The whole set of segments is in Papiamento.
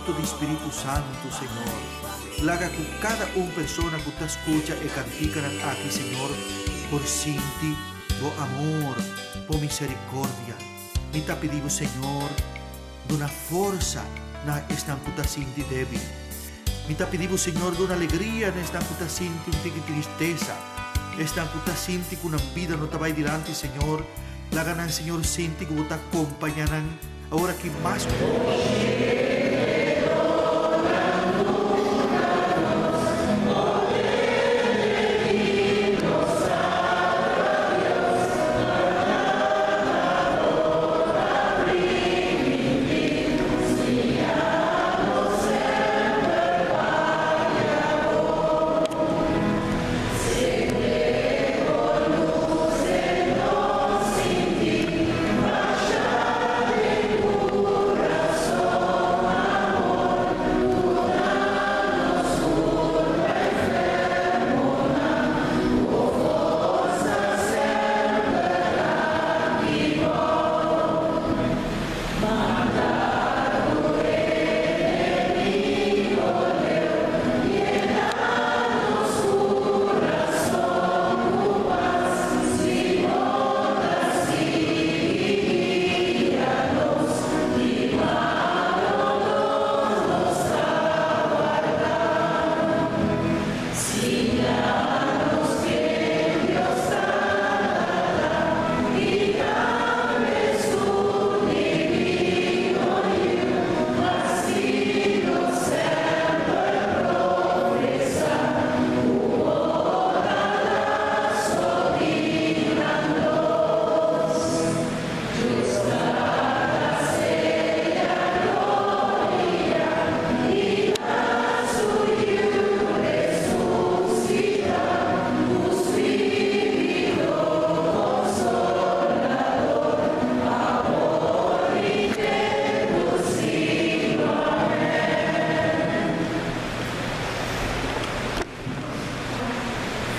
Fruto di Spiritu Santu, Señor. Laga ku kada un persona ku ta skucha e kantikanan aki, Señor, por sinti Bo amor, Bo miserikordia. Mi ta pidi Bo, Señor, duna forsa na esnan ku ta sinti débil. Mi ta pidi Bo, Señor, duna alegria na esnan ku ta sinti un tiki tristesa, esnan ku ta sinti ku nan bida no ta bai dilanti, Señor. Laga nan, Señor, sinti ku Bo ta kompañá nan awor aki mas ku.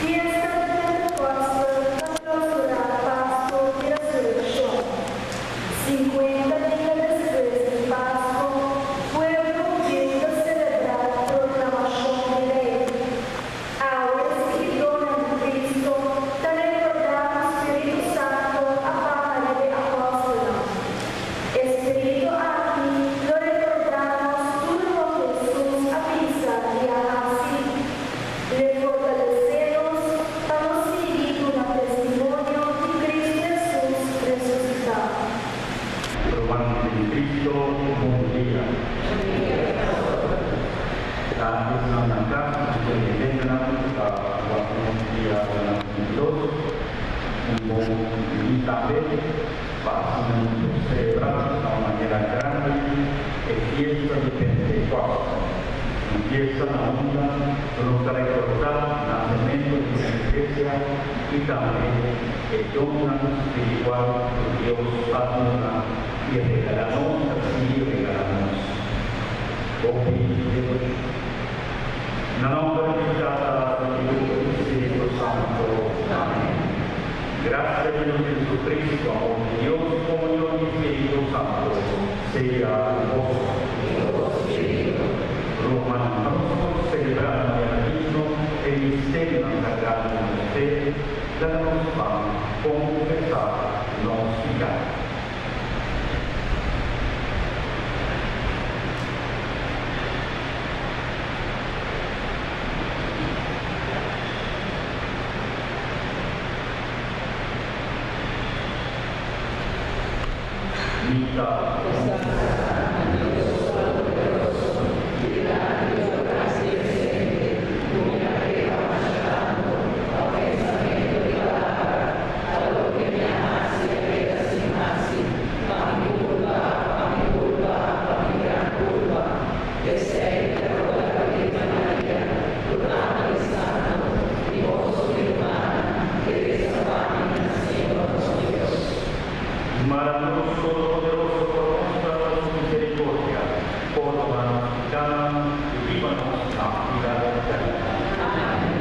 Fiesta di Pentekòste ta klousurá Pasku di Resurekshon. Sinkuenta dia despues di Pasku, pueblo hudiu ta selebrá Proklamashon di Lei. Awe siguidónan di Kristu ta rekordá ku spiritu santu a baha riba e apòstelnan. E spiritu aki lo rekordá nos tur loke Hesus a bisa i a hasi. Lo e fortalesé nos pa nos sigui duna testimonio di Kristu Hesus resusitá. Rumannan den Cristo, bon dia. Ta esnan na cas y televidentenan cu ta wak nos dia na 22. Un bon bini tambe pa asina nos por celebra na un manera grandi e fiesta di Pentecost. Un fiesta na unda cu nos ta recorda nacemento di nos Iglesia y tambe e donnan spiritual cu Dios a duna y regala nos ta sigui regala nos. Hopi deboshon. Na nomber di Tata, di Yu y di Spiritu Santo. Amen. Gracia di nos Jesucristo, amor di Dios y comunion di Spiritu Santo sea cu boso. Rumannan, pa nos por celebra na manera digno e misterionan sagrado di nos fe, laga nos ban confesa nos pica. Mi ta confesa na Dios Todopoderoso i na Dios Presente ku mi a peka masha tantu pa pensamentu i palabra, pa loke mi a hasi i a keda sin hasi, pa mi kulpa, pa mi kulpa, pa mi gran kulpa. P'esei mi ta roga la Virgen Maria, tur ángel santu, i boso mi rumannan, i resa pa mi na Señor nos Dios. Maraviyoso Todopoderoso por mustra nos su misericordia, pordona nos picanan y hiba nos na bida eterno. Amen.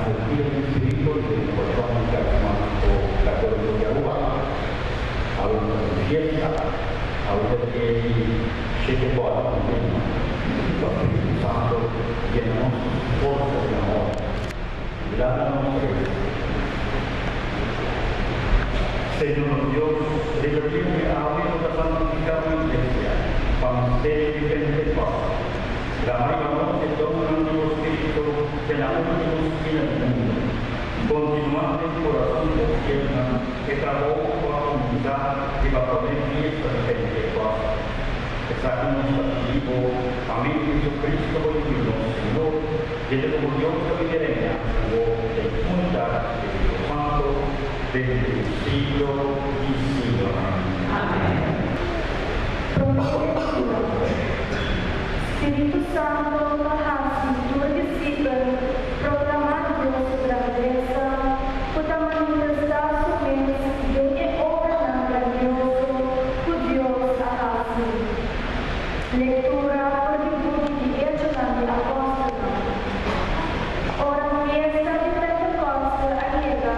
sentir den spirito y den corazon carismatico catolico di Aruba. Awe ta un fiesta, awe ta dia di shete bòl di luna, pa Spiritu Santo yena nos ku su forsa di amor. Laga nos resa. Señor nos Dios, riba dia di awe bo ta santifiká bo Iglesia pa misterio di Pentekòste. Drama riba nos e donnan di bo Spiritu te na último skina di mundu. Kontinuá den kurason di bo fielnan e trabou ku bo a kuminsá riba promé fiesta di Pentekòste. Esaki nos ta pidi bo pa medio di Jesucristo bo Yu nos Señor, Kende ku bo Dios ta bini reina ku bo den unidat di Spiritu Santo den tur siglo di siglonan. Amen. Promé lectura. Spiritu Santo ta hasi tur disipel proclamá Dios su grandesa cu ta manifestá su mes den e obranan grandioso cu Dios a hasi. Lectura for di buki di Echonan di Apòstelnan. Ora fiesta di Pentekòste a yega,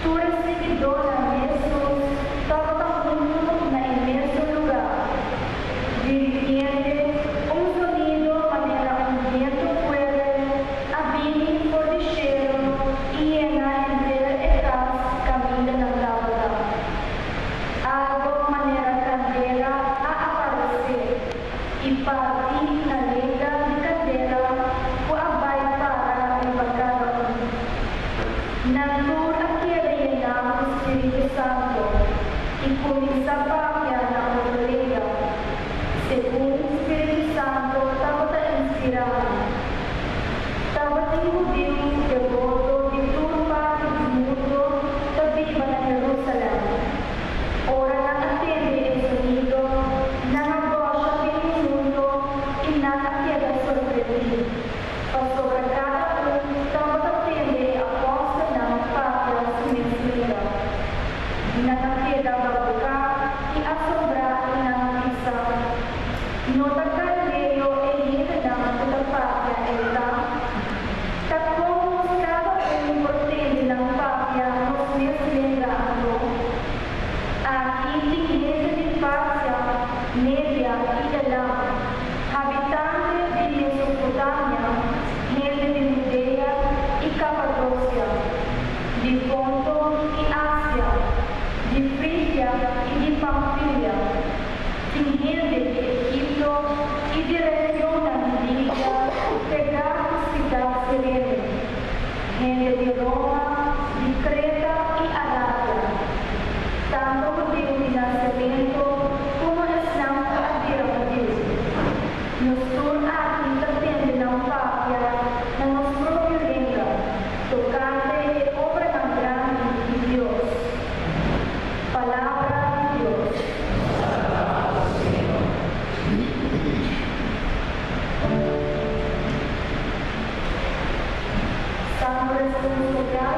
tur e siguidónan di Hesus tabata huntu na e mesun lugá. Di ripiente, un zonido manera un bientu fuerte a bini for di shelu i yena henter e kas kaminda nan tabata. Algo manera kandela a aparesé i parti na lenga di kandela ku a bai para riba kada un. Nan tur a keda yená ku spiritu santu i kuminsá papia na otro lenga, segun spiritu santu tabata inspirá nan. Tabatin hudiu deboto di tur parti di mundu ta biba na Herúsalèm. Ora nan a tende e sonido, nan a bòsha bini huntu i nan a keda sorprendí, pasobra kada un tabata tende e apòstelnan papia su mes lenga. Nan a keda babuká i asombrá i nan a bisa, No ta galileo e hendenan ku ta papia ei ta? Ta kon nos kada un por tende nan papia nos mes lenga anto? Aki tin hende di Partia, Media i Elam, habitante di Mesopotamia, hende di Hudea i Kapadosia, di Ponto i Asia, di Frigia i di Pamfilia. Tin hende di Egipto i di regionnan di Libia pegá ku siudat Sirene, hende di Roma, di Kreta i Arabia, tantu hudiu di nasementu komo esnan ku a bira hudiu. Nos tur aki ta tende nan papia na nos propio lenga tokante e obranan grandi di Dios. Palabra di Dios. Santo Responsorial.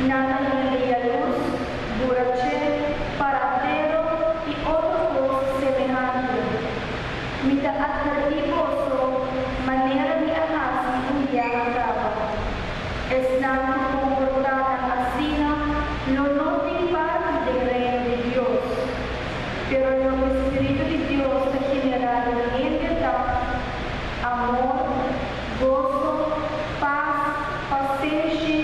Nan ta hende yalurs, buraché, parantero i otro kos semehante. Mi ta atvertí boso manera mi a hasi un biaha kaba. Esnan ku komportá nan asina lo no tin parti den Reino di Dios. Pero loke spiritu di Dios ta generá den hende ta, amor, goso, pas, pasenshi,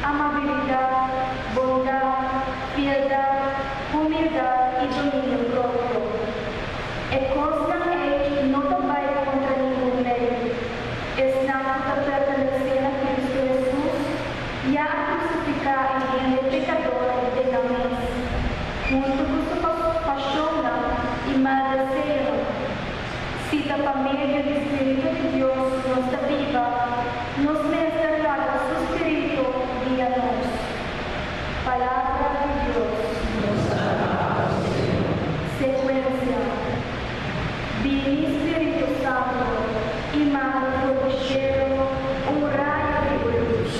amabilidat, bondat, fieldat, humildat i dominio propio. E kosnan ei no ta bai kontra ningun lei. Esnan ku ta pertenesé na Kristu Hesus ya a krusifiká e hende pekador den nan mes, huntu ku su pashonnan i mal deseonan. Si ta pa medio di spiritu di Dios nos ta biba, nos mester laga su spiritu guia nos. Palabra di Dios. Secuencia, Bini Spiritu Santo i manda for di shelu un rayo di bo lus.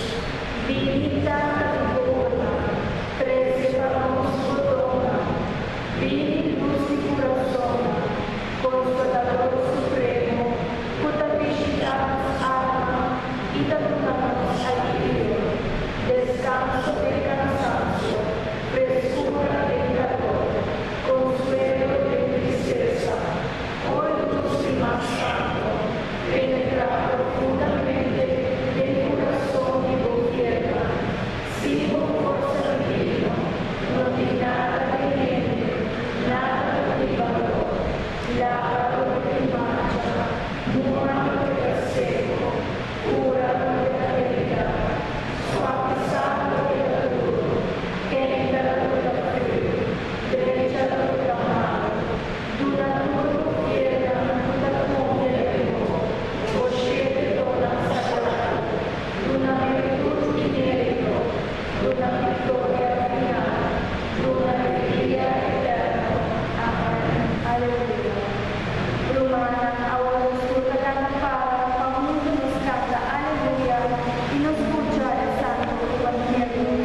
Bini Tata di bobonan, trese pa nos bo donnan. Bini lus di curasonnan, Consolador Supremo, cu ta bishita nos alma i ta duna nos alivio, descanso den cansancio, frescura den calor, consuelo den tristesa. O lus di mas santo, penetra profundamente den curason di bo fielnan. Sin bo forsa divino, no tin nada den hende, nada cu tin balor. Laba loke tin mancha, muha loke ta seco, cura loke ta herida, suavisá loke ta duro, kenta loke ta friu, drecha loke ta malo, duna tur bo fielnan cu ta confia den bo, bo shete donnan sagrado, duna virtud i merito, duna victoria final, duna alegria eterno. Amen. Aleluya. Rumannan, awor nos tur ta canta para pa hunto nos canta Aleluya i nos scucha e Santo Evangelio.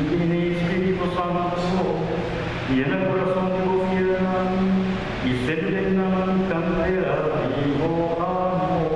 Bini Spiritu Santo, yena kurason di bo fielnan i sende nan kandela di bo amor.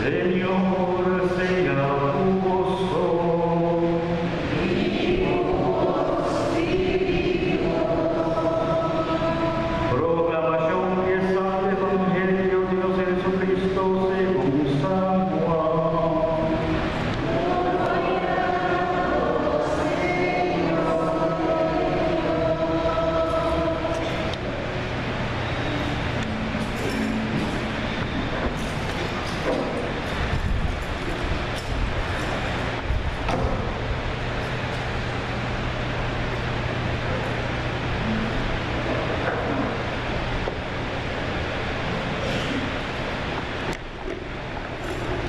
Señor sea ku boso. Proklamashon di e Santo Evangelio di nos Jesucristo segun San Juan.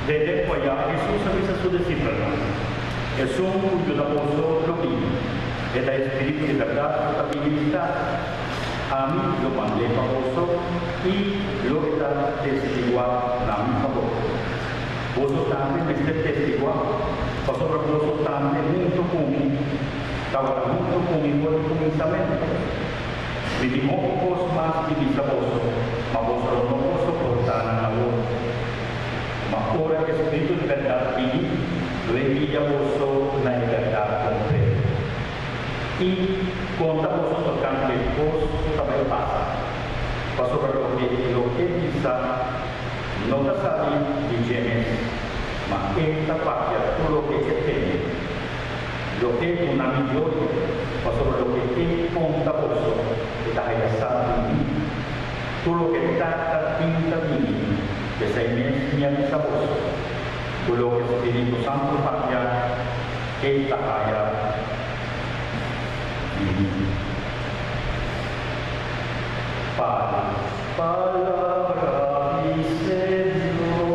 Den tempu ayá, Hesus a bisa su disipelnan, Esun ku yuda boso lo bini, e ta e spiritu di bèrdat ku ta bini di Tata. Ami lo mand'é pa boso i lo e ta testiguá na mi fabor. Boso tambe mester testiguá, pasobra boso tambe huntu ku mi tabata huntu ku mi for di kuminsamentu. Mi tin hopi kos mas di bisa boso, ma boso lo no por soportá nan awor. Ma ora e Spiritu di bèrdat bini, lo e guia boso na e bèrdat kompleto. I konta boso tokante kos ku ta bai pasa, pasobra loke lo e bisa no ta sali di dje mes, ma e ta papia tur loke e tende. Lo e duna mi gloria, pasobra loke e konta boso, e ta haya sa di mi. Tur loke Tata tin ta di mi, p'esei mes mi a bisa boso, ku loke Spiritu Santu papia, e ta haya di mi. Palabra di Señor.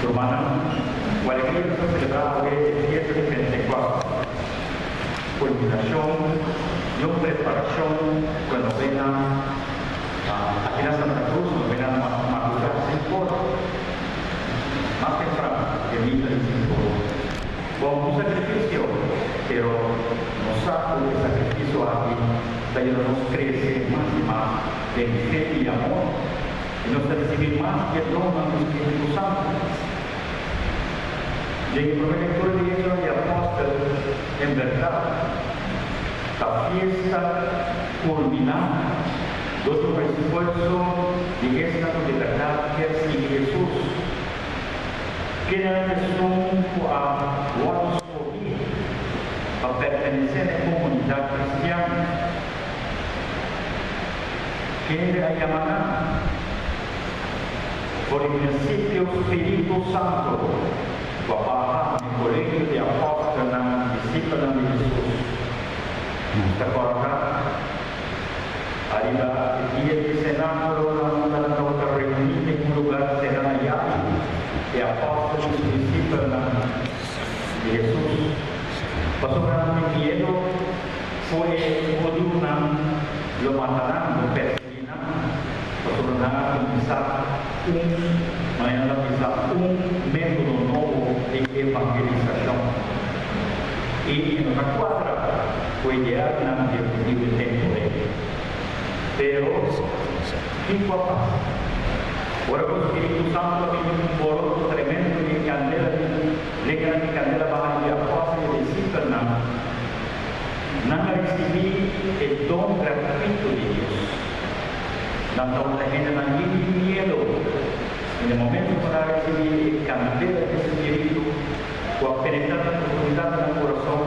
Rumannan, ku alegria nos ta selebrá awe e fiesta di Pentekoste, kulminashon di un preparashon ku e novena aki na Santa Cruz, novena madrugá sinku ora, mas temprano e misa di 5 ora. Bon, un sakrifisio, pero nos sa ku e sakrifisio aki ta yuda nos krese mas i mas den fe i amor, i nos ta risibí mas di e donnan di Spiritu Santu. Den e promé lektura di Hechos di Apòstel, en bèrdat, ta fiesta kulminá dor di un esfuerso di esnan ku di bèrdat kier sigui Hesus. Kende esun ku a wòrdu skohí pa pertenesé na e komunidat kristian? Kende a yama nan? For di prinsipio spiritu santu ku a baha na e kolegio di apòstelnan i disipelnan di Hesus. Nos ta kòrda ariba e dia di senákulo nan unda nan tabata reuní den un lugar será na yabi, e apòstel i su disipelnan di Hesus, pasobra nan tin miedu ku e hudiunan lo mata nan, lo persiguí nan, pasobra nan a kuminsá un, manera nan ta bisa, un método nobo di evangelisashon. I e no ta kuadra ku e idealnan di e hudiu e tempu ei. Pero, kiko a pasa? Ora ku spiritu santu a bini un boroto tremendo di e kandela di lenganan di kandela baha riba e apòstel i e disipelnan, nan a risibí e don gratuito di Dios. Nan tabata hendenan yen di miedu, i na momentu ku nan a risibí e kandela di spiritu, ku a penetrá na profundidat di nan kurason,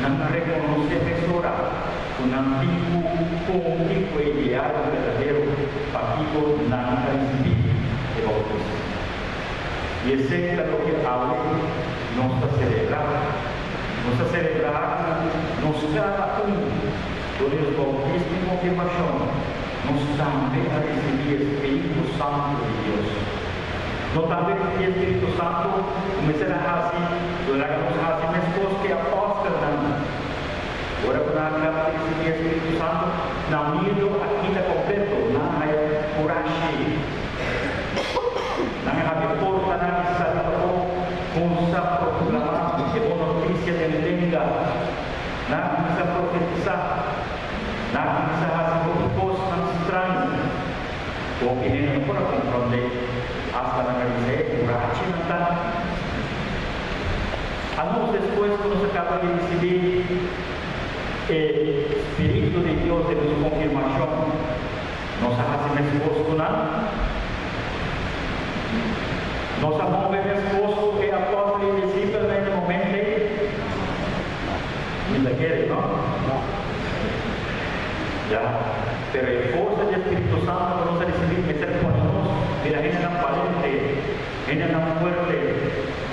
nan a rekonosé mesora ku nan tin ku kumpli ku e ideal berdadero pakiko nan a risibí e boutismo. I esei ta loke awe nos ta selebrá. Nos ta selebrá ku nos kada un, dor di nos boutismo i konfirmashon, nos tambe a risibí e spiritu santu di Dios. No tambe e Spiritu Santu ku mester a hasi lo laga nos hasi meskos ku e apòstelnan. Ora ku nan a kaba di risibí e Spiritu Santu, nan miedu a kita kompleto, nan a haya kurashi. Nan a habri portanan i sali pafó kumsa proklamá e bon notisia den lenga. Nan a kuminsá profetisá. Nan a kuminsá hasi hopi kosnan straño. Hopi hende no por a komprondé, asta nan a bisa e kurachi nan ta. Anos despues ku nos a kaba di risibí e spiritu di Dios den nos konfirmashon, nos a hasi meskos ku nan? Nos a move meskos ku e apòstel i disipelnan na e momento ei? Mi ta kere, no? Ya. Pero e forsa di e Spiritu Santu ku nos a risibí mester pone nos bira hendenan balente, hendenan fuerte,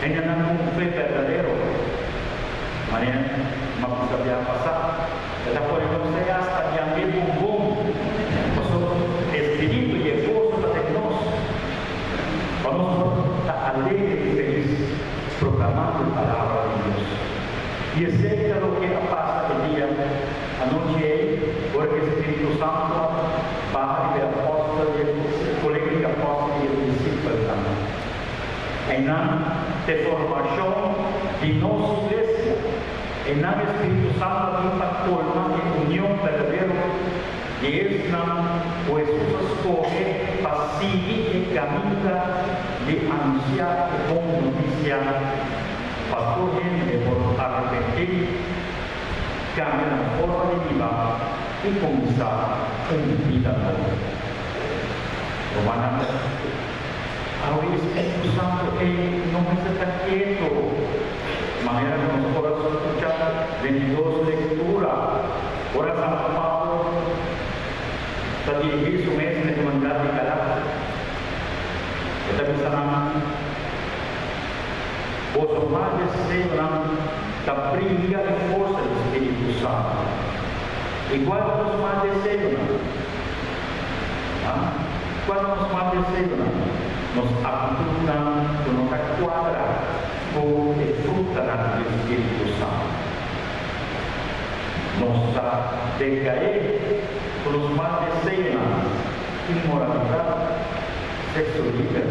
hendenan ku un fe berdadero. Manera. E ta pone nos te hasta yam'é bumbum, pasobra e spiritu i e goso ta den nos, pa nos por ta alegre i felis proklamando e palabra di Dios. I esei ta loke a pasa e dia anochi ei, ora ku e spiritu santu a baha riba e apòstel i e kolegio di apòstel i e disipelnan. Einan ta e formashon di nos iglesia. Einan e Spiritu Santu a bin pa colma e union berdadero di esnan cu Hesus a scoge pa sigui e caminda di anuncia e bon noticia pa tur hende por arrepenti, cambia nan forma di biba y cuminsa un bida nobo. Rumannan, awe e Spiritu Santu ei no mester ta keto. Manera ku nos por a skucha den di dos lektura, ora San Pablo ta dirigí su mes na e komunidat di Galatia, e ta bisa nan, Boso mal deseonan ta bringa e forsa di Spiritu Santu. I kual ta nos mal deseonan? Ha? Kual ta nos mal deseonan? Nos aktitutnan ku no ta kuadra ku e frutanan di Spiritu Santu. Nos ta decaé ku nos mal deseonan, inmoralidat, sexo liber,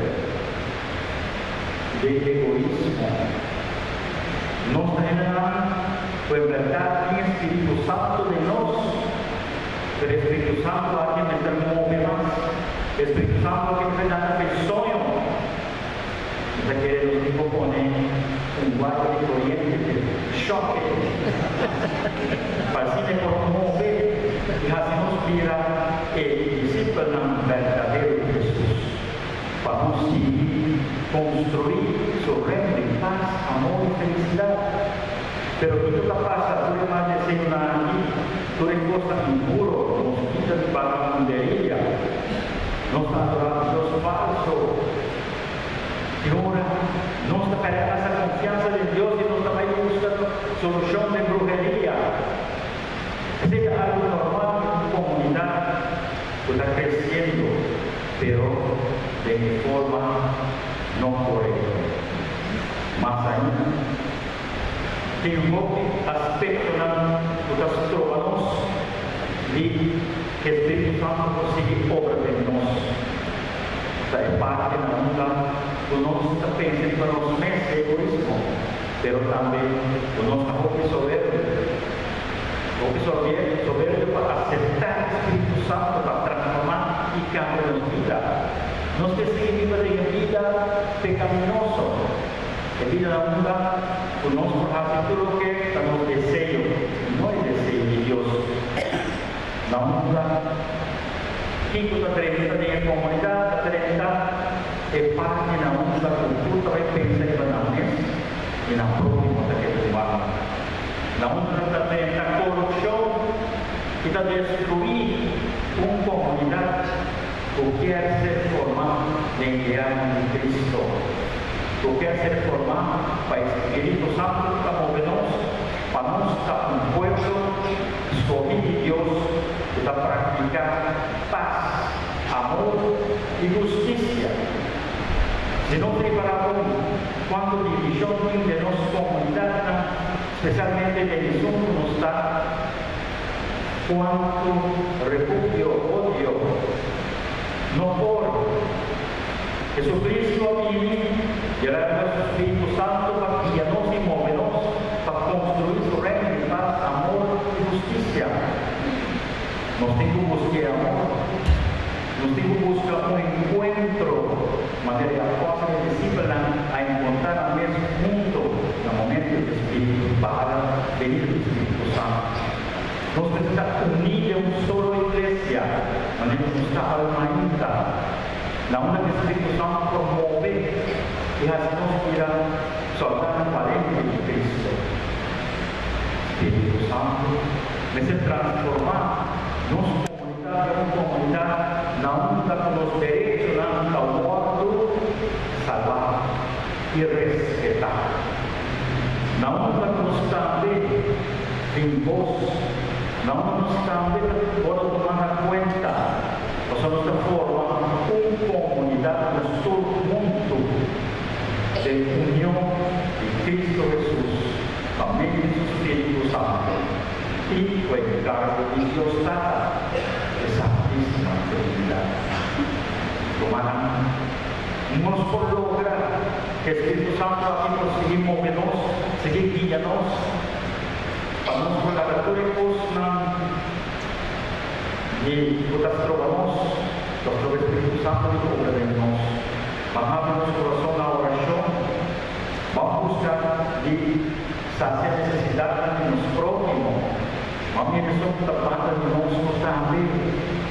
den egoismo. Nos ta hendenan ku en bèrdat tin e Spiritu Santu den nos, pero e Spiritu Santu aki mester move mas. E Spiritu Santu aki mester dana fe soño. Mi ta kere nos tin por pone un guarda di coriente p'e shock e pa asina e por move i haci nos bira e disipelnan berdadero di Jesus, pa nos sigui construi su Reino di pas, amor i felicidad. Pero kico ta pasa tur e mal deseonan aki, tur e cosnan impuro nos kita di bagamunderia? Nos ta adora dios falso. Tin ora nos ta pèrdè hasta konfiansa den Dios i nos ta bai buska solushon den bruheria. Esei ta algu normal den un komunidat ku ta kresiendo, pero den e forma no korekto. Mas ainda, tin hopi aspektonan ku ta stroba nos di ke Spiritu Santu por sigui obra den nos. Ta e parti na unda ku nos ta pensa riba nos mes egoismo, pero tambe ku nos ta hopi soberbio. Hopi soberbio pa aseptá e Spiritu Santu pa transformá i kambia nos bida. Nos ke sigui biba den e bida pekaminoso, e bida na unda ku nos por hasi tur loke ta nos deseo i no e deseo di Dios. Na unda kiko ta drenta den e komunidat ta drenta e parti na unda ku tur ta bai pensa riba nan mes i nan próhimo ta keda un banda. Na unda ta drenta korupshon i ta destruí un komunidat ku kier ser formá den e alma di Kristo, ku kier ser formá pa e Spiritu Santu ku ta move nos pa nos ta un pueblo Skohí di Dios ku ta praktiká pas, amor i hustisia. Si nos ripará bon kuantu divishon tin den nos komunidatnan, spesialmente den esun ku nos ta, kuantu repugio, odio, no por. Jesucristo a bini i a laga su Spiritu Santu pa guia nos i move nos pa construi su Reino di pas, amor i husticia. Nos tin cu busca e amor. Nos tin cu busca un encuentro manera e apostel i discipelnan a encontra nan mes hunto na momento cu e Spiritu baha, benida di Spiritu Santu. Nos mester ta uní den un solo iglesia manera cu nos ta awe mainta. Na unda ku Spiritu Santu por move i hasi nos bira sòldánan balente di Kristu. Spiritu Santu mester transformá nos komunidat den un komunidat na unda ku nos derechonan ta wòrdu salbá i respetá. Na unda ku nos tambe tin bos. Na nos tambe por tuma na kuenta, pasobra nos ta forma un komunidat nos tur huntu den union di Kristu Hesus pa medio di su Spiritu Santu i ku e enkargo di Dios Tata, e Santísima Trinidat. Rumannan, nos por logra ku e Spiritu Santu aki por sigui move nos, sigui guia nos, Pa nos por laga tur e kosnan di ku ta stroba nos, ta stroba e Spiritu Santu di obra den nos. Ban habri nos kurason na orashon, ban buska di sasia nesesidatnan di nos próhimo. Ban mira esun ku ta banda di nos ku tambe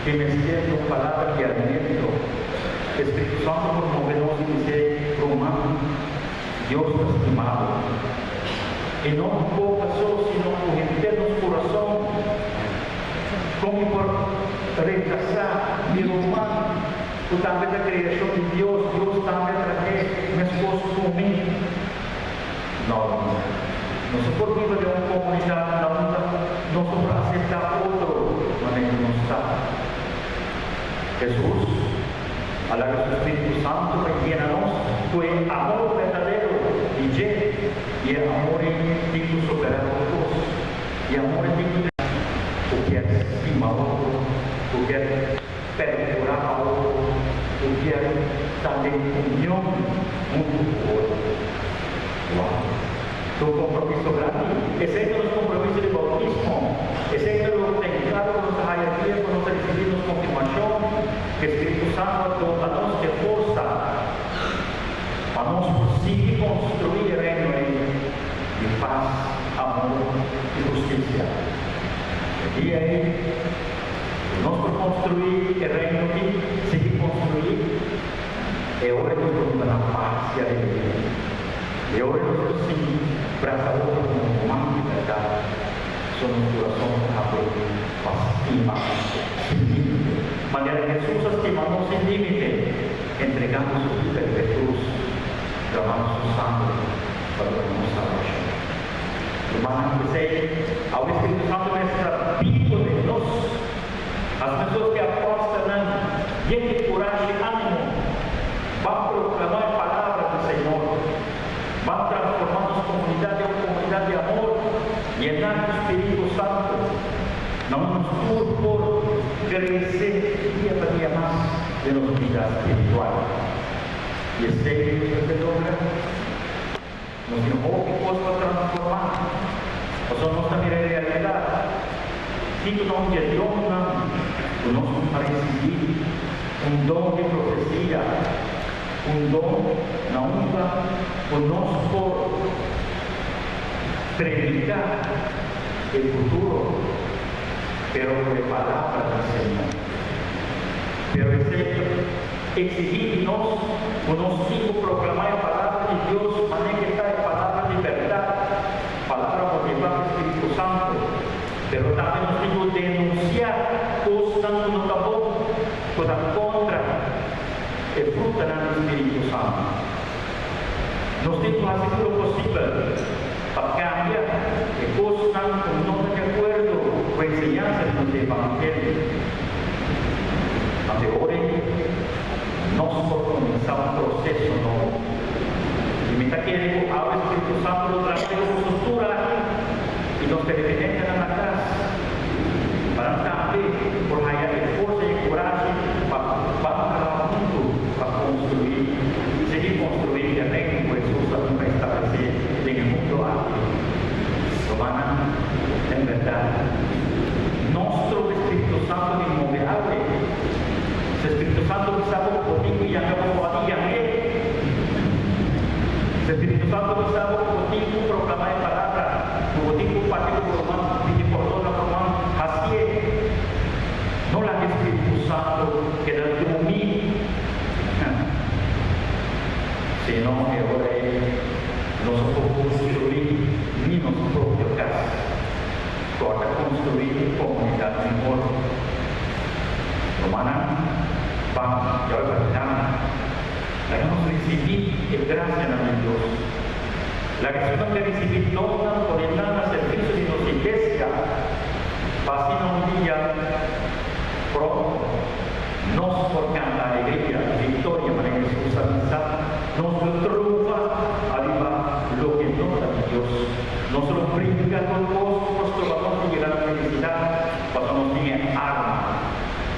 tin mester di un palabra di aliento. E Spiritu Santu por move nos i bis'é, Ruman, Dios ta stima bo. I no ku boka so, sino ku henter nos kurason. Kon mi por rechasá mi ruman ku tambe ta kreashon di Dios, Dios tambe a trah'é meskos ku mi? No, nos no por biba den un komunidat na unda nos no por aseptá otro manera ku nos ta. Hesus a laga su spiritu santu pa yena nos ku e amor berdadero di dje, i e amor ei tin ku superá tur kos. E amor ei tin ku ku kier stima otro, ku kier perkurá pa otro, ku kier ta den union huntu ku otro. Wou! Ta un kompromiso grandi. Esei ta nos kompromiso di boutismo. Esei ta loke ta enkargo ku nos ta haya dia ku nos a risibí nos konfirmashon. Ku e Spiritu Santu a dota nos e forsa pa nos por sigui konstruí e Reino ei di pas, amor i hustisia. E dia ei ku nos por konstruí e Reino aki, sigui konstruí, e ora nos por biba na pas i alegria. E ora nos por sigui brasa otro komo ruman di bèrdat, pasobra nos kurason ta habrí pa stima sin límite, manera Hesus a stima nos sin límite, entregando su bida riba e krus, dramando su sangre pa duna nos salbashon. Rumannan, p'esei awe Spiritu Santu mester ta bibu den nos. As pessoas ku apòstelnan yen di kurashi i ánimo ban proklamá e palabra di Señor, ban transformá nos komunidat den un komunidat di amor yená ku Spiritu Santu, na unda nos tur por krese dia pa dia mas den nos bida spiritual. I esei nos mester logra. Nos tin hopi kos pa transformá, pasobra nos ta mira e realidat. Kiko ta un di e donnan ku nos a risibí? Un don di profesia, un don na unda ku nos por prediká e futuro, pero ku e palabra di Señor. Pero esei ta. Exigí di nos ku nos tin ku proklamá e Palabra di Dios manera ke ta e Palabra di bèrdat, Palabra motivá pa Spiritu Santu. Pero tambe nos tin ku denunsiá kosnan ku no ta bon, ku ta kontra e frutanan di Spiritu Santu. Nos tin ku hasi tur lo posibel pa kambia e kosnan ku no ta di akuerdo ku e enseñansa di nos Evangelio. Ante ora ei, nos por kuminsá un proseso nobo. I mi ta kere ku awe Spiritu Santu lo trata riba boso tur aki i nos televidentenan na kas, pa nan tambe por haya e forsa i e kurashi pa ban traha huntu pa konstruí, sigui konstruí e Reino ku Hesus a bin pa establesé den e mundu aki. Rumannan, en bèrdat, Nos trobe Spiritu Santu di move awe. Si Spiritu Santu bisa bo ku bo tin ku yanga bo por a yang'é. Si Spiritu Santu bisa bo ku bo tin ku proklamá e palabra, ku bo tin ku papia ku bo ruman, pidi pordon na bo ruman, hasié. No laga e Spiritu Santu keda drumí, sino e ora ei nos a por konstruí ni nos propio kas. Kòrda konstruí un komunidat mihor. Rumannan, ban yòi pa dilanti. Laga nos risibí e grasianan di Dios. Laga esunnan ke risibí donnan pone nan na servisio di nos iglesia, pa asina. Nos lo triunfá ariba loke no ta di Dios. Nos lo bringa tur kos ku por stroba nos di yega na felisidat, pasobra nos tin e arma.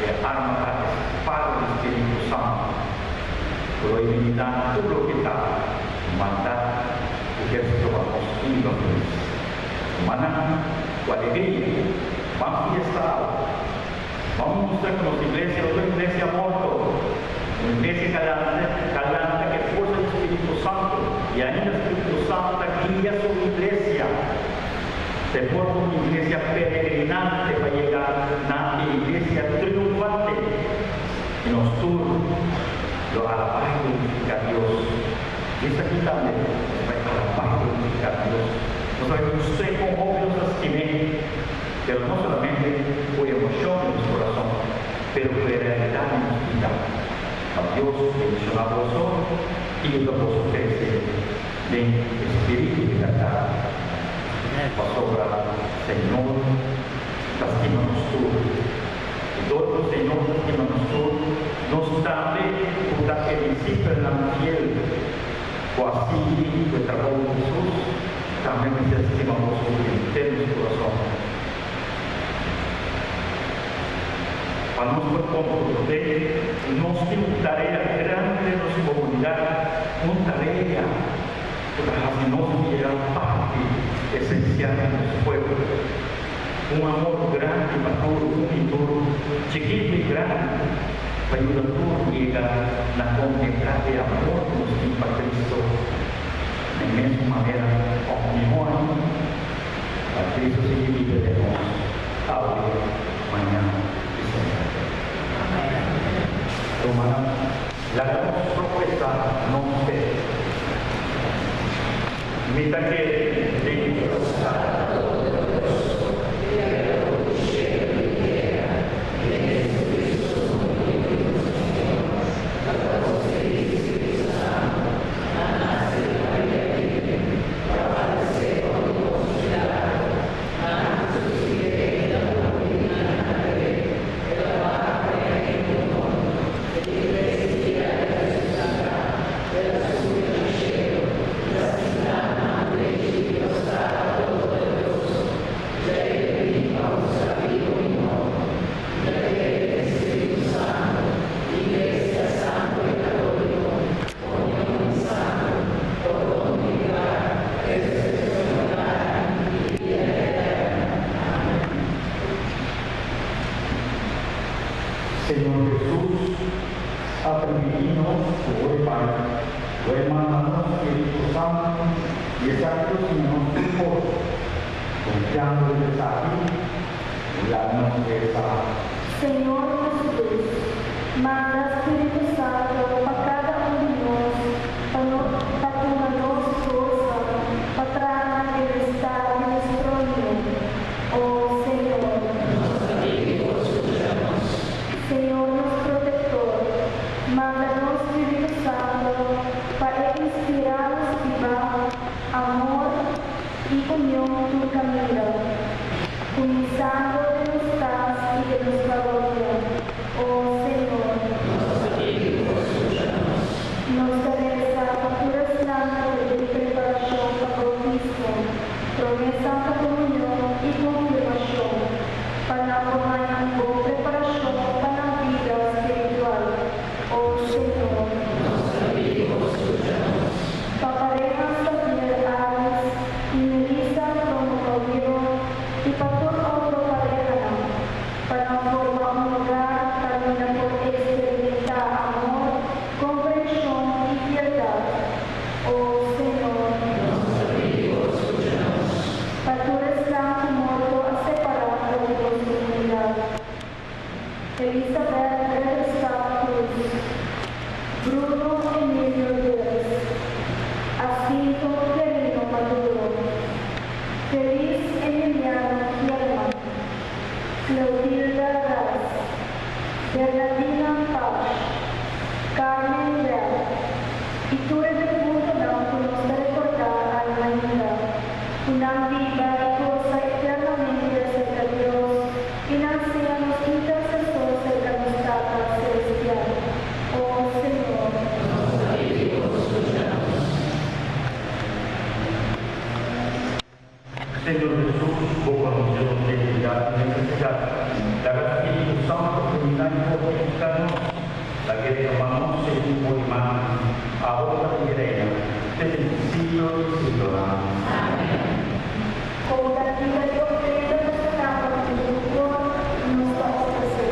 E arma ta e spada di Spiritu Santu, ku lo eliminá tur loke ta maldat ku kier stroba nos di biba felis. Rumannan, ku alegria, ban fiesta awe. Ban mustra ku nos iglesia no ta un iglesia morto, un iglesia kalante, kalanta ku e forsa di Spiritu Santu, i ainda Spiritu Santu ta guia su iglesia. Ta e forma un iglesia peregrinante pa yega na e iglesia triunfante, i nos tur lo alabá i glorifiká Dios. I esaki tambe nos bai alabá i glorifiká Dios. Nos ta bai mustr'é kon hopi nos ta stim'é. Pero no solamente ku emoshon den nos kurason, pero ku e realidat di nos bida. Pa Dios bendishoná boso i yuda boso krese den e spiritu di bèrdat. Pasobra Señor ta stima nos tur. I dor ku Señor ta stima nos tur, nos tambe ku ta e disipelnan fiel ku a sigui ku e trabou di Hesus, Tambe mester stima boso ku henter nos kurason. Pa nos por komprondé, nos tin un tarea grandi den nos komunidat, un tarea ku ta hasi nos bira parti esensial di nos pueblo. Un amor grandi pa tur un i tur, chikitu i grandi, pa yuda tur yega na kontemplá e amor ku nos tin pa Kristo. Na e mesun manera òf mihó ainda, pa Cristo sigui biba den nos, awe, mañan i semper. Rumannan, laga nos profesá nos fe. Mi ta kere den Dios Tata Todopoderoso, Kreador di shelu i tera, den Jesucristo su único Yu, nos Señor, ku ta konsebí di Spiritu Santu, A nase di Maria Virgen, ku a padesé bou di Poncio Pilato, a nan krusifiké i a muri i nan a der'é, el a baha den e reino di morto, e di tres dia el a resusitá, el a subi na shelu, i ta sintá na man drechi di Dios Tata Todopoderoso, djei el bini pa husga bibu i morto. Mi ta kere den Spiritu Santu, Iglesia Santu i Katóliko, Union di Santu, pordon di piká, resurekshon di karni i bida eterno. Amen. Señor Hesus a primintí nos ku ora e bai, lo e manda nos Spiritu Santu i esaki lo siña nos tur kos. Konfiando riba esaki, laga nos resa. Señor Hesus, manda Spiritu Santo pa kada un di nos pa no pa duna nos forsa pa traha na bienestar di nos próhimo. O Señor. Señor nos protector, manda nos Spiritu Santo pa e inspirá nos biba amor i union tur kaminda, kuminsando den nos kas i den nos parokia. O Señor. Nos ta resa pa tur esnan ku ta den preparashon pa boutismo, Promé Santa Komunion i Konfirmashon, pa nan por haña un bon preparashon pa nan bida spiritual. O Señor. Pa pareha Xavier Aris i Melissa Promocoviro i pa tur otro parehanan, pa nan forma un hogar kaminda por eksperimentá amor, komprenshon i fieldat. O Señor. Pa tur esnan ku morto a separá for di nos komunidat. Elisabeth Ridderstap Cruz, Bruno Emilio Dirks, Asinto Quirino Maduro, Feliz Emiliano Gierman, Cleotilda Ras, Bernadina Pasch, Carmen Bell i tur e defuntonan ku nos ta rekordá awe mainta, ku nan biba i gosa eternamente serka Dios i nan sea nos intersesor serka nos Tata Selestial. O Señor. Señor Hesus, Bo konosé nos debilidat i nesesidat. Laga Spiritu Santu ilumina i fortifiká nos. Lag'é renobá nos segun Bo imágen. Abo ku ta biba i reina te den siglo di siglonan. Amèn. Kon kantika di ofrenda nos ta kanta ku un kor nos ta ofresé?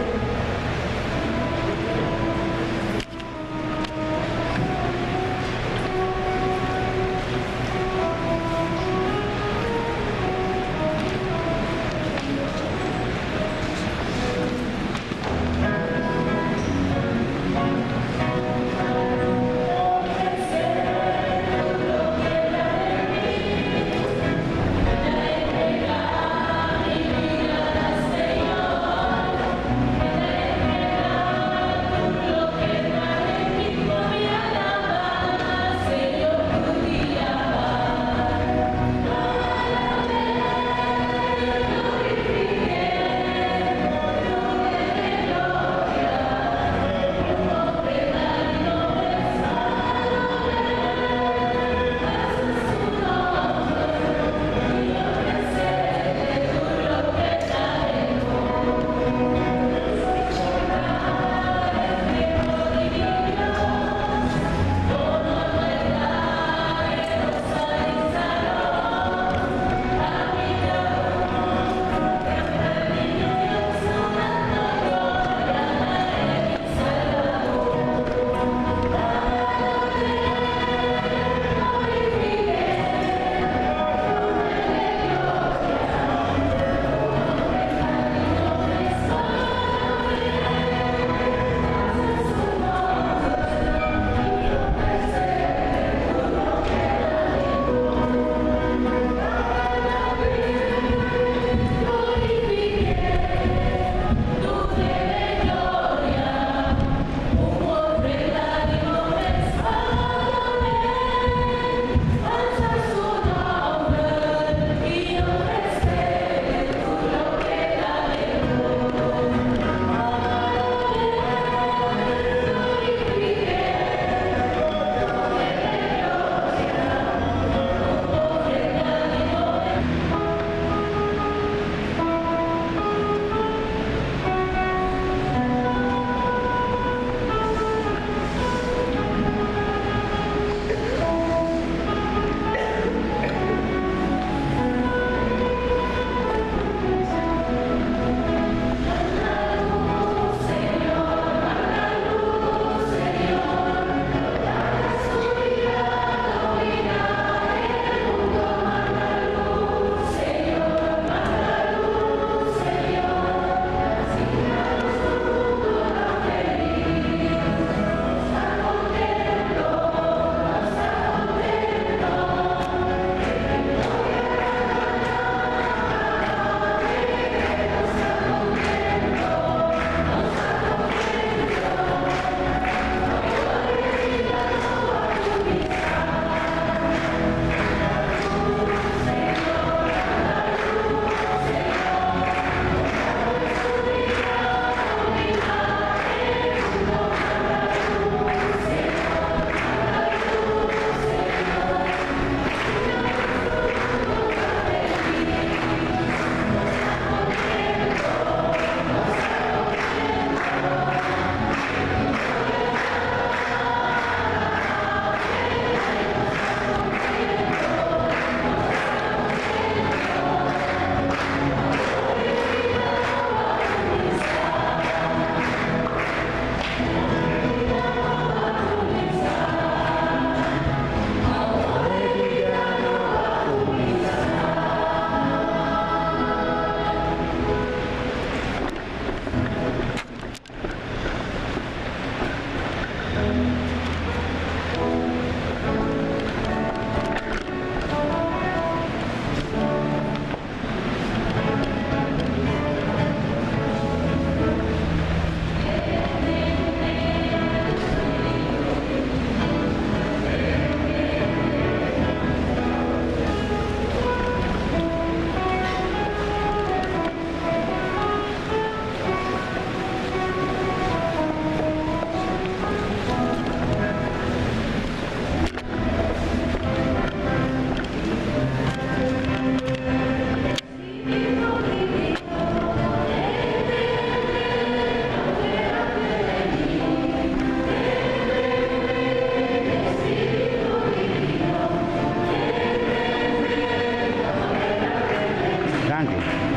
Danki.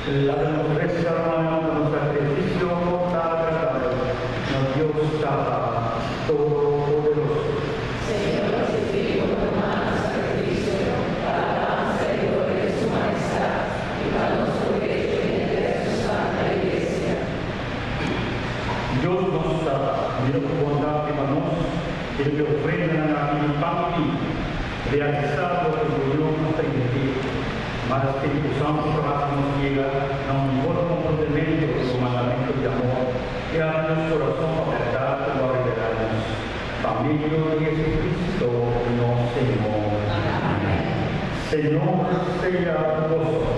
La ofrece hermano sacrificio consagrado, nos Dios Tata Todopoderoso. Señor, recibe por humano sacrificio para alabanza y gloria de su majestad y para nuestro derecho y el de su santa iglesia. Dios nos Tata, mira tu bondad y nos, el que ofrenda a mi papi, realizar lo que Dios nos permitió. Mas Espíritu Santo nos llega a un mejor comprendimiento de su mandamiento de amor y a nuestro corazón a verdad lo revelarnos. Familia de Jesucristo, nuestro Señor. Amén. Señor sea gozo.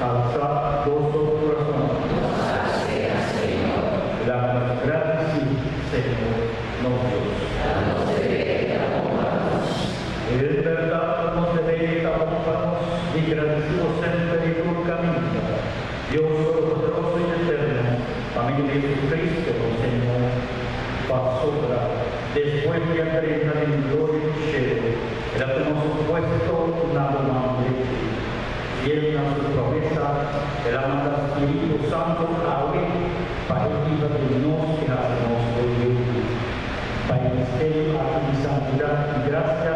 Alzad gozo corazón. Señor. Danos gracias, Señor, nos Dios. En verdad nos debe ocupamos y agradecidos siempre y tu camino. Dios Todopoderoso y Eterno, familia de Jesucristo, Señor, pasó después de entrar en gloria y cielo, era tenemos puesto una mano Fiel a su promesa, el amado Espíritu Santo a hoy, para el de nos que hacemos hoy. Para el misterio de santidad y gracia,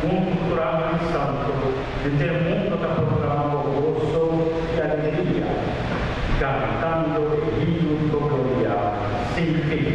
un cultural y santo, desde el mundo que proclamamos gozo y alegría, cantando el himno gloria sin fin.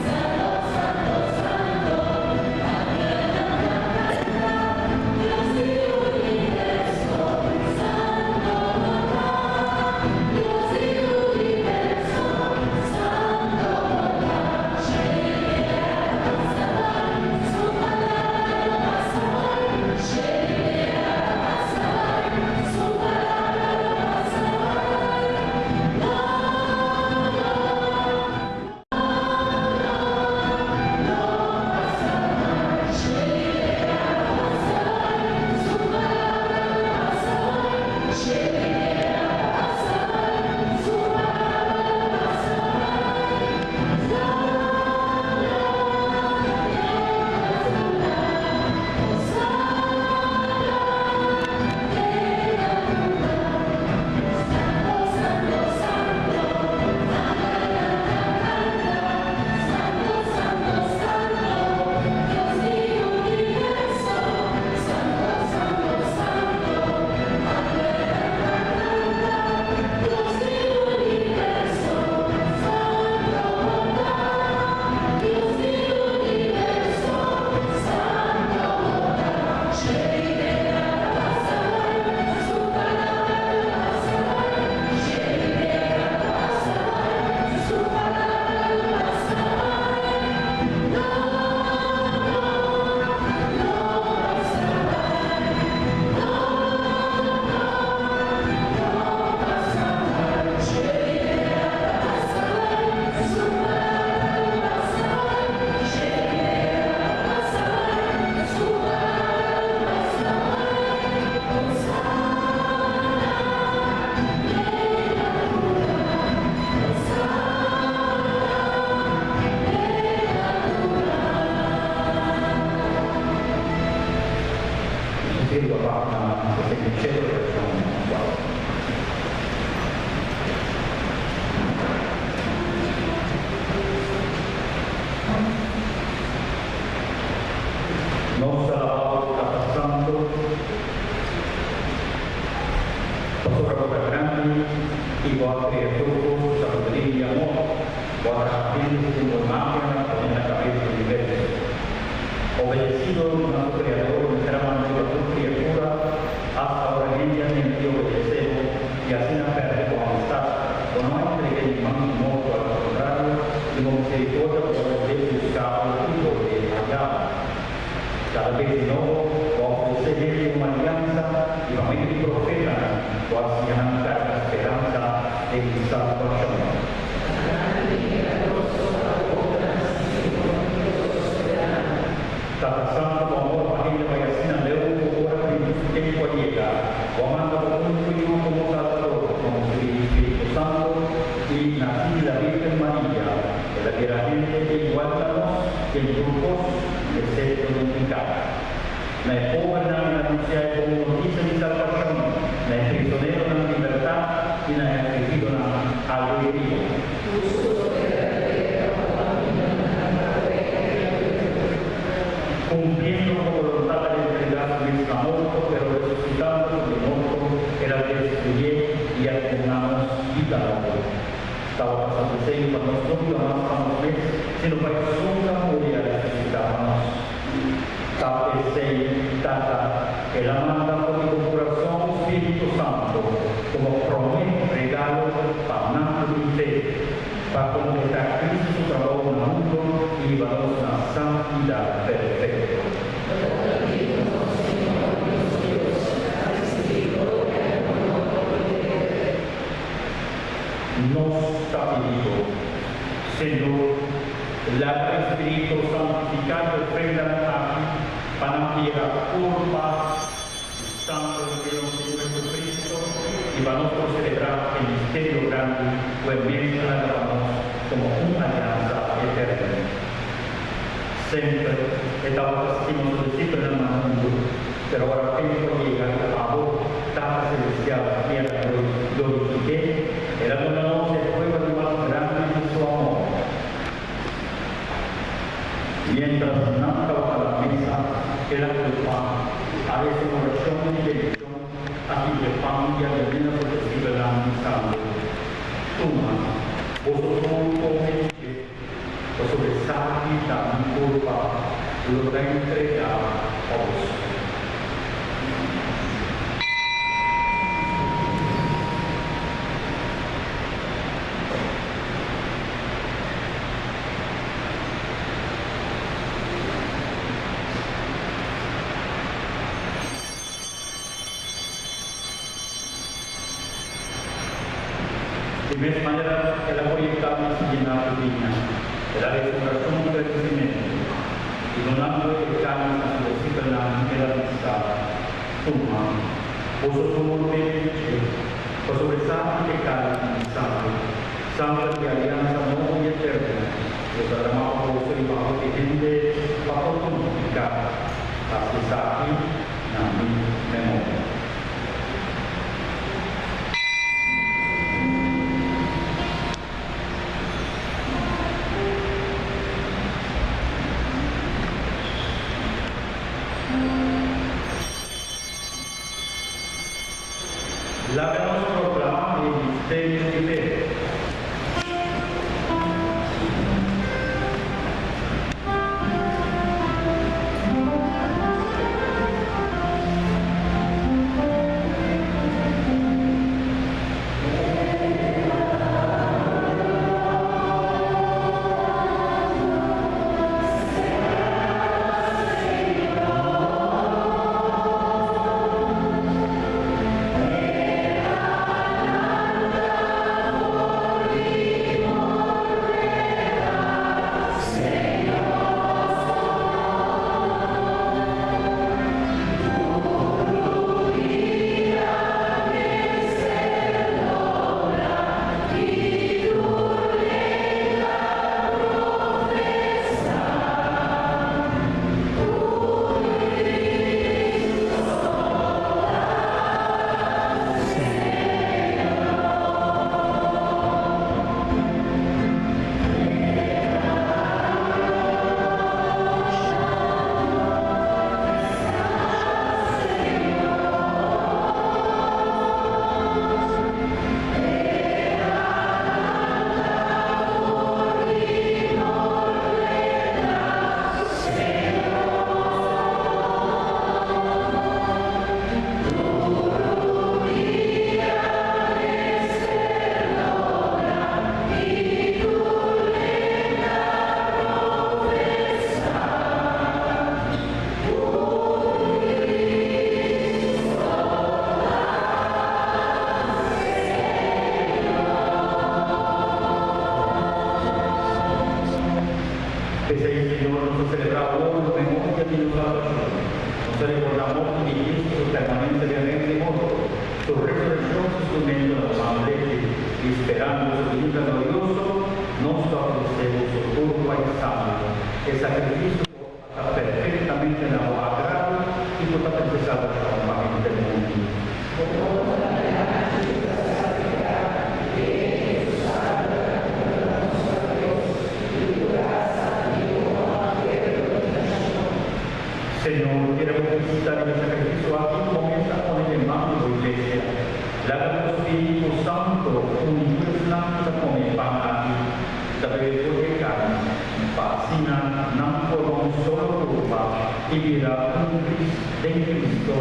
Santo, Santo, Santo, grandi i Bo a krea tur kos ku sabiduria i amor. Bo a traha hende segun Bo imágennan pone na kabes di universo. Obedesido na su Kreador mester a manda riba tur kriatura, asta ora hende a nenga di obedesé Bo i asina pèrdè Bo amistat. Bo no a entreg'é den man di morto, al kontrario, di Bo miserikordia Bo a bolbe buska Bo i bolbe haña Bo. Kada bes di nobo bo a ofresé hende un aliansa i pa medio di profetanan bo a siña nan karga speransa den salbashon. Tata Santu, bo amor pa hende bai asina leu ku ora ku su tempu a yega, bo a manda bo úniko Yu komo Salbador, konsebí di Spiritu Santu i nasí di la Bírgen Maria. El a bira hende igual na nos den tur kos, excepto den piká. Na e pobernan el a anunsiá e bon notisia di salbashon, na e prisoneronan libertat i na e afligidonan alegria. Kumpliendo ku boluntat el a entregá su mes na morto, pero resusitando for di morto, el a destruyé i a duna nos bida nobo. Tabata su deseo pa nos no biba mas pa nos mes, sino pa esun ku a muri a resusitá pa nos. Ta p'esei, Tata, el a manda for di bo kurason Spiritu Santu komo promé regalo pa nan ku tin fe, pa kompletá Kristu su trabou na mundu i hiba nos na santidat perfekto. Nos ta pidi bo, Señor, laga e Spiritu santifiká e ofrendanan aki pa nan bira kurpa i sanger di nos Señor Jesucristo i pa nos por selebrá e misterio grandi ku e mes a laga pa nos komo un aliansa eterno. Semper e tabata stima su disipelnan na mundu, pero ora tempu a yega ku abo, Tata Selestial, kier a glorifik'é, el a duna nos e prueba di mas grandi di su amor. Miéntras nan tabata na mesa, el a kue pan, a resa un orashon di bendishon, a kibra e pan i a dun'é na su disipelnan, bisando, Tuma, boso tur kome di dje. Pasobra esaki ta mi kurpa ku lo ta entregá pa boso. Di mes manera, el a proyektá un siguiente ku biña, el a resa un orashon di gradisimentu, i dunando e kális na su disipelnan, el a bisa, Tuma, boso tur bebe di dje, pasobra esaki ta e kális di mi sangre, sangre di e aliansa nobo i eterno, ku ta dramá pa boso i pa hopi hende pa pordon di piká. Hasi esaki na mi memoria. Laga nos proclama e misterio di fe. Señor, nos ta selebrá awor lo memoria di nos salbashon. Nos ta rekordá morto di Cristo, su permanencia den reino di morto, su resureccion, su sumento na bo man drechi, i sperando su binida glorioso, nos ta ofresé bo su kurpa i sangre, e sakrifisio ku a ta perfektamente na bo agrado i ku ta trese salbashon pa henter mundu. Señor, kere bo bista riba e sacrificio aki cu bo mes a pone den man di bo Iglesia. Laga bo Spiritu Santo uni tur esnan cu ta come e pan aki y ta bebe for di e carni, pa asina nan forma un solo curpa y bira un den Cristo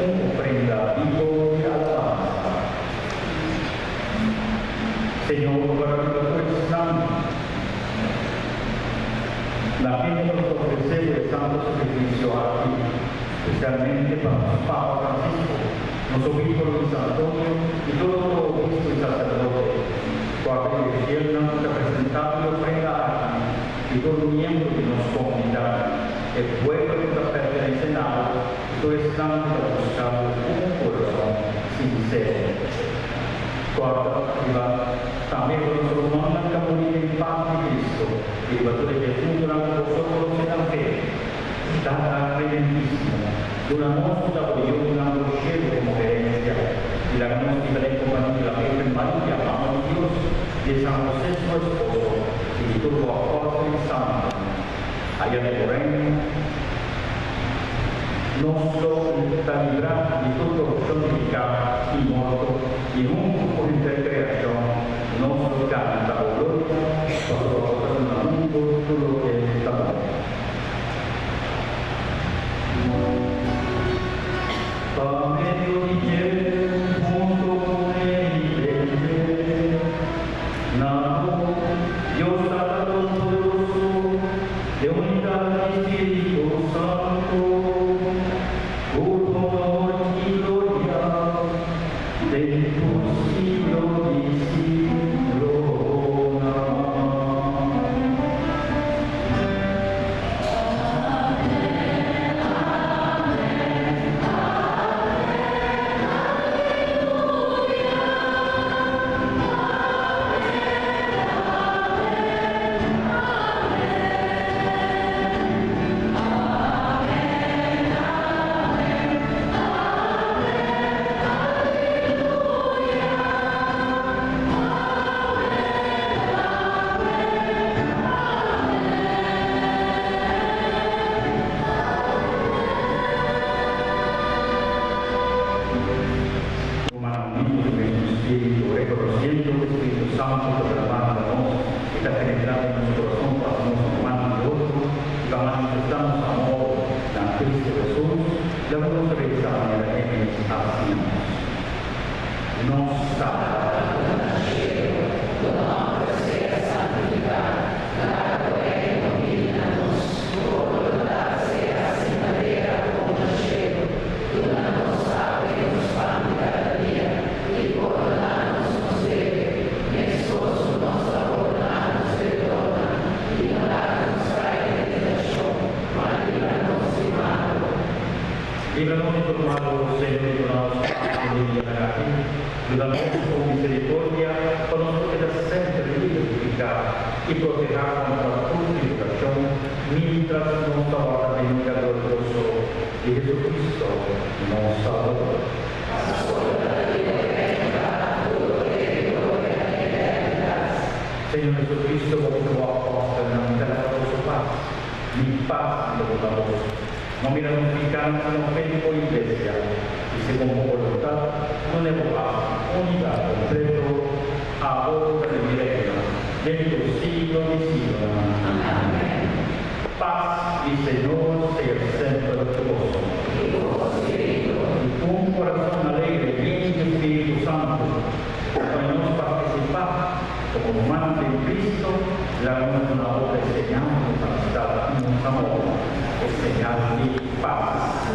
un ofrenda bibo di alabansa. Señor, ora riba tur esnan na kende nos ta ofresé bo e santo sakrifisio aki, spesialmente pa nos Papa Francisco, nos Obispo Luis Antonio i tur otro obispo i saserdote, ku a bende fielnan ku ta presentá e ofrenda aki i tur miembro di nos komunidat, e pueblo ku ta pertenesé na bo i tur esnan ku ta buska bo ku un kurason sinsero. Kòrda riba tambe ku nos rumannan ta muri den pas di Cristo i riba tur e defuntonan ku boso konosé nan fe. Tata Clementísimo, duna nos ku ta bo yunan bo shelu komo herensia, i laga nos biba den kompania di la Virgen Maria, Mama di Dios, di e San José su esposo, i di tur bo apòstel i santunan. Aya den bo reino, nos lo ta librá di tur korupshon di piká i morto, i huntu ku henter kreashon nos lo kanta bo gloria, pasobra bo ta duna mundu tur loke ta bon. Pa medio di dje, huntu ku e i den dje, na bo, Dios Tata Todopoderoso, den unidat di Spiritu Santu, tur honor i gloria den tur siglo di siglonan. Rumannan humilde ku mesun spiritu, rekonosiendo ku e Spiritu Santu ta traha riba nos i ta penetrá den nos kurason pa hasi nos ruman di otro i pa manifestá nos amor na Kristu Hesus, laga nos resa manera E mes a siña nos. Nos Tata. Libra nos di tur malu, Señor, i duna nos pas den e dianan aki. Yuda nos ku bo misericordia pa nos por keda semper liber di piká i protehá kontra tur tribulashon, mientras nos ta warda benida glorioso di Jesucristo, nos Salbador. Señor Jesucristo, bo bisa bo apòstelnan, Mi ta laga boso pas, mi pas mi ta duna boso. No mira nos pikánan sino fe di bo Iglesia, i segun bo boluntat, dun'é bo pas i unidat kompleto, abo ku ta bibi reina den tur siglo di siglonan. Amèn. Pas di Señor sea semper ku boso. I ku bo spiritu. I ku un kurason alegre yen di Spiritu Santu, pa nos partisipá komo ruman den Cristo, laga nos duna otro e señal di nos amistad i nos amor, e señal di pas.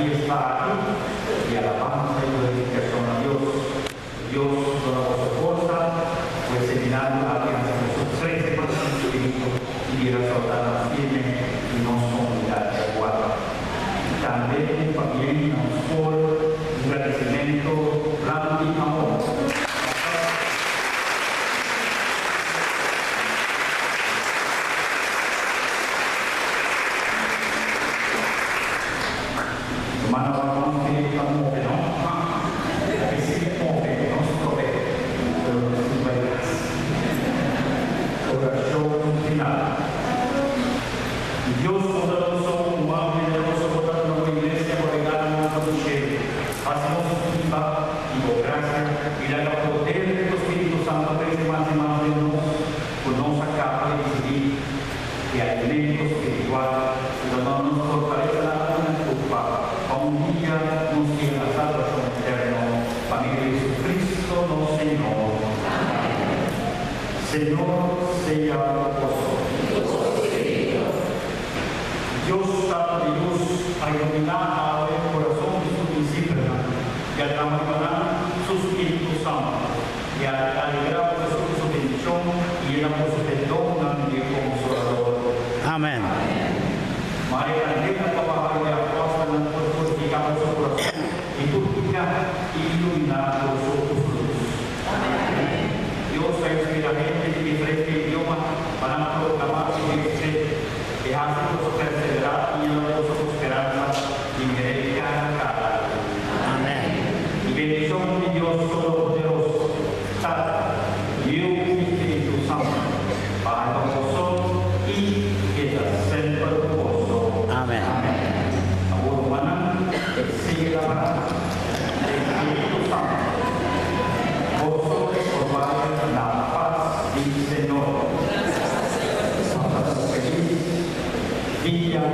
fiesta aki di alabansa i glorifikashon na Dios. Dios duna boso forsa ku e seminario aki hasi boso krese mas den spiritu i bira sòldánan firme di nos komunidat di Aguada. I tambe un pabien na nos skol, un gradisimentu grandi amor. Hermano Ramon ke ta move no? Ha! E sigui move, nos trobe, pero nos tin bai kas. Orashon final. Dios bondadoso, humano generoso, bo ta duna bo iglesia bo regalonan pa tu shelu. Hasi nos biba di bo grasia i laga poder di bo Spiritu Santo krese mas i mas den nos, ku nos a kaba di risibí e alimento spiritual ku ta duna nos fortalesa na alma i kurpa pa un dia nos yega na salbashon eterno pa medio di Jesucristo nos Señor. Amén. Señor sea ku boso. I ku bo spiritu. Dios Tata di lus a iluminá awe kurason di su disipelnan i a drama riba nan su Spiritu Santu i a alegrá boso ku su bendishon i yena boso ku e donnan di e Konsolador. Amèn. Maria kandela pa baha riba e apòstelnan por purifiká boso kurason di tur piká i iluminá boso ku su lus. Dios a inspirá hende di diferente idioma pa nan proklamá e Evangelio. E hasi boso perseverá i yena boso ku speransa di mir'é kara kara. Amèn. E bendishon di Dios Todopoderoso, Tata, Yiu i Spiritu Santu, baha riba boso i keda semper ku boso. Amèn. Awor rumannan, sigui la brasa den Spiritu Santu. Boso por bai na pas di Señor. Pasa un felis dia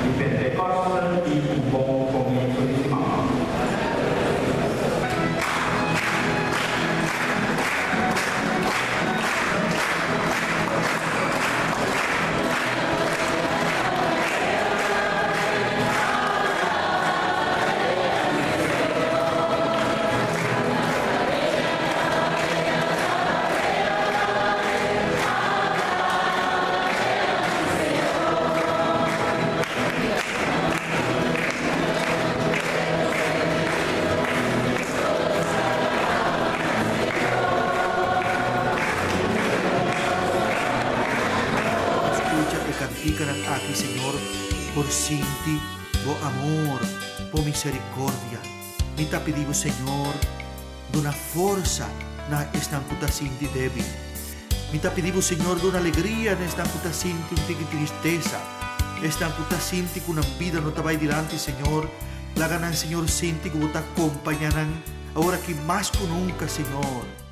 di Pentekòste i un bon komienso di siman. Skucha e kantikanan aki, Señor, por sinti Bo amor, Bo misericordia. Mi ta pidi Bo, Señor, duna forsa na esnan ku ta sinti débil. Mi ta pidi Bo, Señor, duna alegria na esnan ku ta sinti un tiki tristesa, esnan ku ta sinti ku nan bida no ta bai dilanti, Señor. Laga nan, Señor, sinti ku Bo ta kompaña nan awor aki mas ku nunka, Señor.